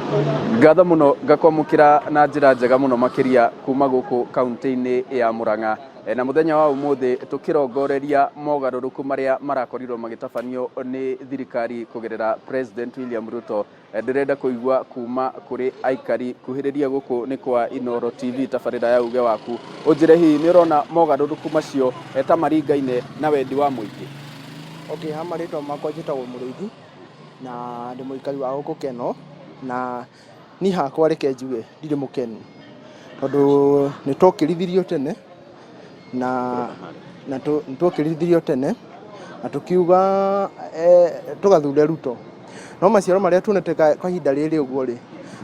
Ngatho mũno ngakwamũkĩra na njĩra njega mũno makĩria kuma gũkũ kaunti-inĩ ya Murang'a. Na mũthenya wa ũmũthĩ tũkĩrongoreria mogarũrũku marĩa marakorirwo magĩtabanio nĩ thirikari kũgerera President William Ruto. Ndĩrenda kũigua kuma kũrĩ aikari kuhĩrĩria gũkũ nĩ kwa Inooro TV tabarĩra ya uge waku. Ũnjĩre hihi nĩ ũrona mogarũrũku macio ta maringaine na wendi wa mũingĩ? Okay, ha marĩtwa makwa njĩtagwo Mũrĩithi. Na ndĩ mũikari wa gũkũ Kenol, na niĩ hakwa reke njuge ndirĩ mũkenu, tondũ nĩ twokĩrithirio tene, na nĩ twokĩrithirio tene na tũkiuga tũgathure Ruto, no maciaro marĩa tuonete kwa ihinda rĩrĩ ũguo rĩ,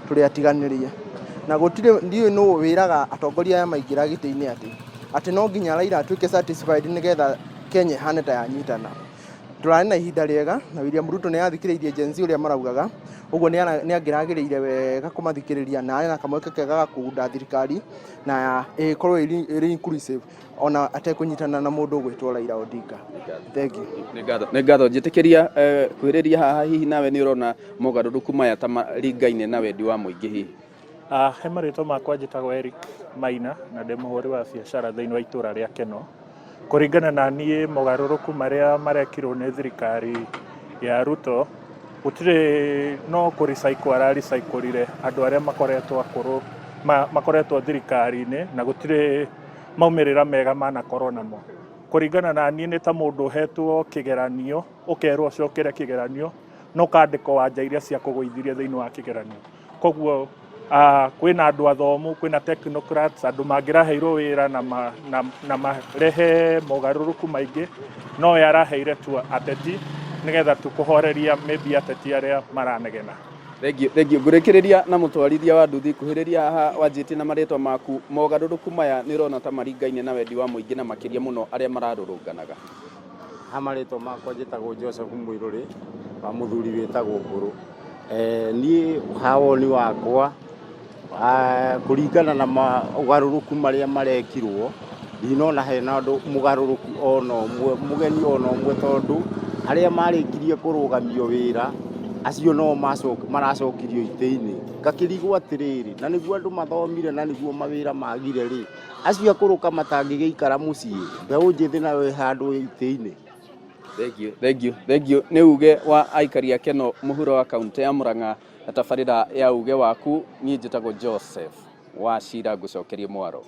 tũrĩ atiganĩrie, na gũtirĩ ndiũĩ nũ wĩraga atongoria aya maingĩra gĩtĩ-inĩ atĩ, atĩ no nginya Raila atuĩke satisfied nĩgetha Kenya ĩhane ta yanyitana. Tũrarĩ na ihinda rĩega na William Ruto nĩ athikĩrĩirie Gen Z ũrĩa maraugaga, ũguo nĩ angĩragĩrĩire wega kũmathikĩrĩria na arĩ na kamweke kega ga kũgunda thirikari na ĩkorwo ĩrĩ inclusive ona atekũnyitana na mũndũ ũgwĩtwo Raila Odinga. Thank you. Nĩ ngatho, nĩ ngatho. Njĩtĩkĩria kuhĩrĩria haha hihi nawe nĩ ũrona mogarũrũku maya ta maringaine na wendi wa mũingĩ hihi? He marĩtwa makwa njĩtagwo Eric Maina na ndĩ mũhũri wa biacara thĩinĩ wa itũra rĩa Kenol. Kũringana na niĩ mogarũrũku marĩa marekirwo nĩ thirikari ya Ruto, gũtirĩ no kũ recycle ara recycle rire andũ arĩa makoretwo akũrũ, makoretwo thirikari-inĩ na gũtirĩ maumĩrĩra mega manakorwo namo. Kũringana na niĩ nĩ ta mũndũ ũhetwo kĩgeranio, ũkerwo ũcokere kĩgeranio, na ũkandĩkwo anja iria ciakũgũithirie thĩinĩ wa kĩgeranio. Koguo kwĩna andũ athomu, kwĩna technocrats, andũ mangĩraheirwo wĩra na, ma, na, na marehe mogarũrũku maingĩ, no we araheire tu ateti nĩgetha tu kũhoreria maybe ateti arĩa maranegena. Thengiũ, thengiũ. Ngũrĩkĩrĩria na mũtwarithia wa nduthi kuhĩrĩria haha wanjĩtie na marĩtwa maku. Mogarũrũku maya nĩ ũrona ta maringaine na wendi wa mũingĩ na makĩria mũno arĩa mararũrũnganaga? Ha marĩtwa makwa njĩtagwo Joseph Mũirũrĩ wa mũthuri wĩtagwo Mbũrũ. Niĩ ha woni wakwa kũringana na mogarũrũku marĩa marekirwo, ndinona hena ũndũ mũgarũrũku ona ũmwe, mũgeni ona ũmwe tondũ arĩa marĩkirie kũrũgamio wĩra, acio no maracokirio itĩ-inĩ. Ngakĩrigwo atĩrĩrĩ, na nĩguo andũ mathomire na nĩguo mawĩra magire rĩ, acio akũrũ ka matangĩgĩikara mũciĩ, mbeũ njĩthĩ nayo ĩ handũ itĩ-inĩ. Thengiũ, thengiũ, thengiũ. Nĩ uge wa aikari a Kenol mũhuro wa kaũntĩ ya Murang'a na tabarĩra ya uge waku. Niĩ njĩtagwo Joseph Wachira, ngũcokerie mwaro.